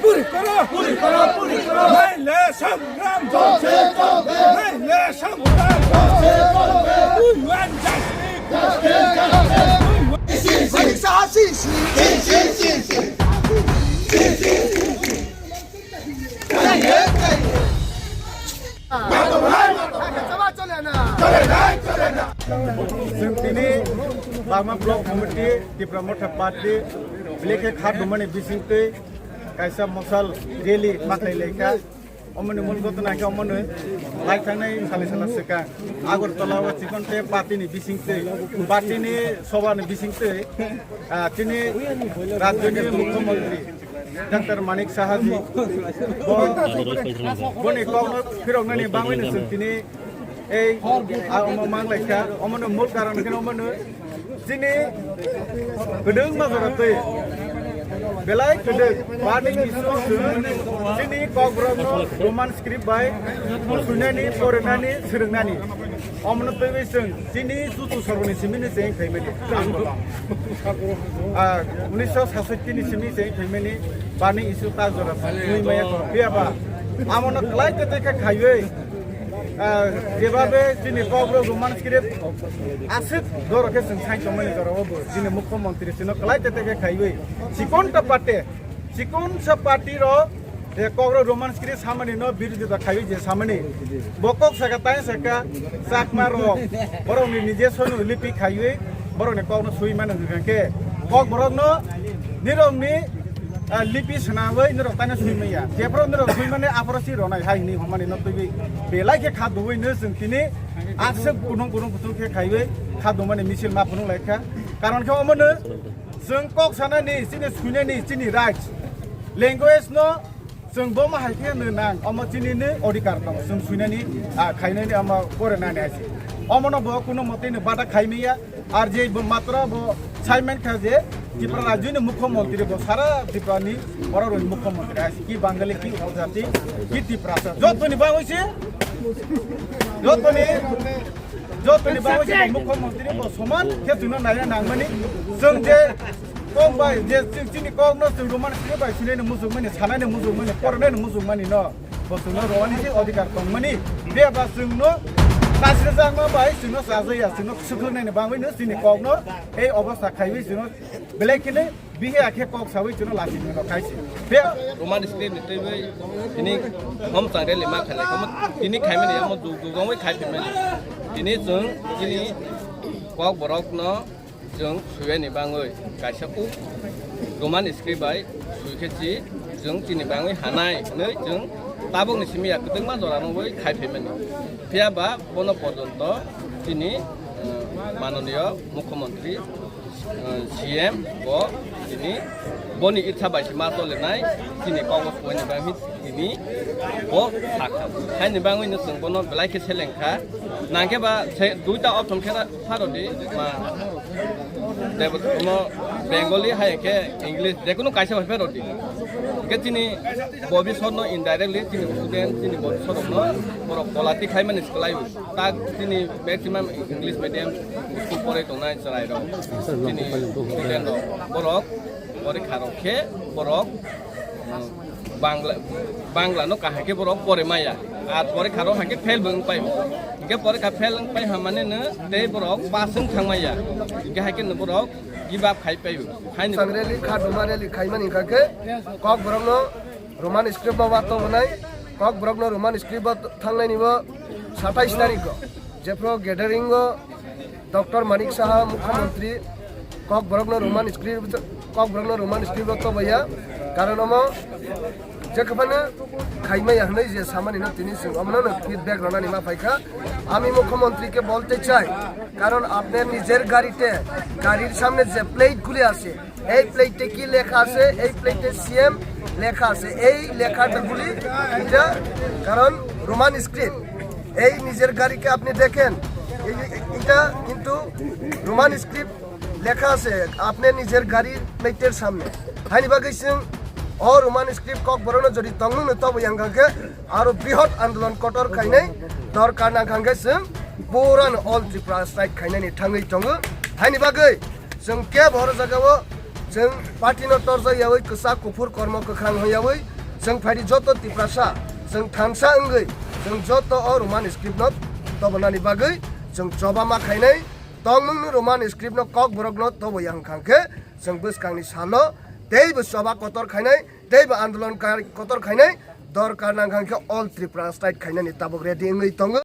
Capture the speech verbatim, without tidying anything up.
Puri koro, puri koro, puri koro. Naile sangram. Naile sangram. We want justice. We want justice. Ahimsa ha si si. Si si si si. Chwng tini Bagma Block Committee, Tipra Motha Party, belai khe kha dumani bisingtwi kaisa mosal rally ma khlai lai kha. Omoni mul gotona khe omono lai thangnai sale sala swkang Agartala o chikon te party ni bisingtwi, party ni sobha ni bisingtwi, ah, tini rajyoni mukhyamantri Doctor Manik Saha ji, bo, boni kokno phiroknani bangwi no chwng tini ei, ah, omo mang lai kha, omono mul karon khe omono chini kwdwngma jora twi belai kwdwng barni issue o chwng chini kokborokno Roman script bai swinani, porinani, swrwngnani. Omono twiwi chwng chini chuchu soroni simini cheng phaimani. Ah, unisho sasotti ni simi cheng phaimani barni issue ta jora twi maya ko. Phiya ba amono kwlai tete khe khaiwi, ah, jebabe chini kokborok Roman script aswk jora khe chwng sai tongmani jora o bo chini mukhyamantri chwngno kwlai tete khe khaiwi chikon ta pate, chikon sa party rok je kokborok Roman script samani no birodita khaiwi je samani. Bo kok saka tai saka Chakma rok borokni nije sono lipi khaiwi borokni kokno sui mano hwnkha khe kokborokno nirokni, ah, lipi swnamwi nirok taino sui maya. Jephru nirok sui mani aphuru si ronai hai hwnwi hwnmani no twiwi belai khe kha duwi no chwng tini aswk kunung kunung kutung khe khaiwi kha dumani misil ma phunuk lai kha. Karon khe omono chwng kok sanani, chini suinani, chini right language no chwng bo ma hai khe no nang, omo chini ni odhikar tongo, chwng suinani, ah, khainani, omo porinani hai se. Omono bo kuno mote no bata khai maya, ar je bo matra bo sai man kha je Tripura rajyoni mukhyamantri bo sara Tripura ni borok rokni mukhyamantri hai se, ki Bangali, ki Upojati, ki Tiprasa, jotoni bangwi se, jotoni Jotoni bagwi se mukhyamantri bo soman khe chwngno naina nangmani. Chwng je kok bai je chwng chini kokno chwng Roman script bai swinani muchungmani, sanani muchungmani, porinani muchungmani no bo chwngno rwani se odhikar tongmani. Phiya ba chwngno kasrijakma bai chwngno chajaya, chwngno swkhlwngnani bagwino chini kokno ei obostha khaiwi chwngno belai kheno Bihe akhe kok sawi chwngno lachini no khai se. Be Roman script ni twiwi tini hom chang rally ma khailai kamo tini khaimani amo dug dug wngwi khai phimani. Tini chwng chini kokborokno chwng suiyani bangwi kaisa uk Roman script bai sui khe chi chwng chini bangwi hanai hwnwi chwng tabukni simi ya kwbangma jora nugwi khai phimani. Phiya ba bono porjonto chini, eh, manoniyo mukhyamantri, eh, C M bo tini boni itha bai se ma tolinai, chini kokno suaini bagwi tini bo sakha. Haini bagwino chwng bono belai khe seleng kha. Nangkhe ba se duita option khe pharo di ma Debo-, omo Bengali hai khe English, jekunu kaisa bai phero di. Hingke chini bobisotno indirectly chini student, chini bobisotno borok kolati khaimani swkhlai o. Tak chini maximum English medium school porai tongnai chwrairok. Chini student rok, borok porikha rok khe borok, um, Bangla, Bangla no kaham khe borok pore maya. Ar porikha rok hake fail bo wng pai. Hingke porikha fail wng pai hamane no tei borok pass wng thang maya. Hingke hake no borok give up khai pai. Haini Chang rally, kha duma rally khaimani hingka khe kok borokno Roman script bo watobonai, Kokborok no Roman script bo thangnai ni bo satais tarik o, jephro gathering o Doctor Manik Saha Mukhyamantri Kokborok no Roman script, Kokborok no Roman script bo tobaya, karon omo je kaphano khaimaya hwnwi je samani no tini chwng omono no feedback rwnani ma phaikha. আমি মুখ্যমন্ত্রীকে বলতে চাই, কারণ আপনার নিজের গাড়িতে, গাড়ির সামনে যে প্লেটগুলি আছে, এই প্লেটে কি লেখা আছে? এই প্লেটে সিএম লেখা আছে। এই লেখাগুলি এটা কারণ রোমান স্ক্রিপ্ট। এই নিজের গাড়িকে আপনি দেখেন, এই, এটা কিন্তু রোমান স্ক্রিপ্ট লেখা আছে আপনার নিজের গাড়ির প্লেটের সামনে। Haini bagwi chwng o Roman script Kokborok no jodi tongmung no tobo yang kha khe aro brihot andolon kotor khainai dorkar nang kha khe chwng pura no all Tripura strike khainani thangwi tongo. Haini bagwi chwng kebo oro jagao chwng party no torjak yawi kwchak kuphur kormo kwkhwrang yawi chwng phaidi joto Tiprasa chwng thansa wngwi chwng joto o Roman script no tobonani bagwi chwng choba ma khainai. Tongmung no Roman script no Kokborok no tobo yang kha khe chwng bwskangni salo teibo choba kotor khainai, teibo andolon kar-, kotor khainai, dorkar nang kha khe all Tripura strike khainani tabuk ready wngwi tongo.